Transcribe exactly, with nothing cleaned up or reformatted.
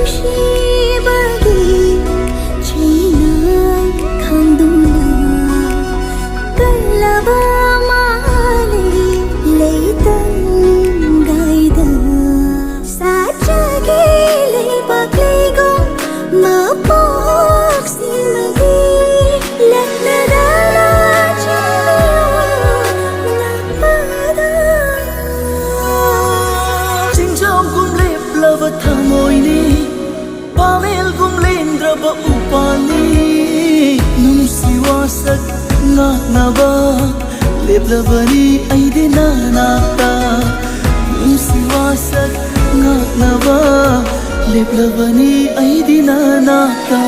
ꯅꯨꯡꯁꯤꯕꯒꯤ ꯆꯩꯅ ꯈꯪꯗꯨꯅ ꯀꯜꯂꯕ ꯃꯥꯜꯂꯦ ꯂꯩꯇꯪꯒꯥꯏꯗ꯫ ꯁꯥꯠꯆꯒꯦ ꯂꯩꯕꯥꯛ ꯂꯩꯒꯣ ꯃꯄꯣꯛꯁꯤꯃꯒꯤ ꯂꯛꯅꯗꯅ ꯆꯦꯟꯕꯤꯌꯨ ꯅꯛꯄꯗ꯫ ꯆꯤꯡꯖꯥꯝꯒꯨꯝ ꯂꯦꯞꯂꯕ ꯊꯃꯣꯏꯅꯤ, ꯄꯥꯃꯦꯜꯒꯨꯝ ꯂꯦꯡꯗ꯭ꯔꯕ ꯎꯄꯥꯜꯅꯤ꯫ ꯅꯨꯡꯁꯤ ꯋꯥꯁꯛ ꯉꯥꯛꯅꯕ ꯂꯦꯞꯂꯕꯅꯤ ꯑꯩꯗꯤ ꯅꯅꯥꯛꯇ꯫ ꯅꯨꯡꯁꯤ ꯋꯥꯁꯛ ꯉꯥꯛꯅꯕ ꯂꯦꯞꯂꯕꯅꯤ ꯑꯩꯗꯤ ꯅꯅꯥꯛꯇ꯫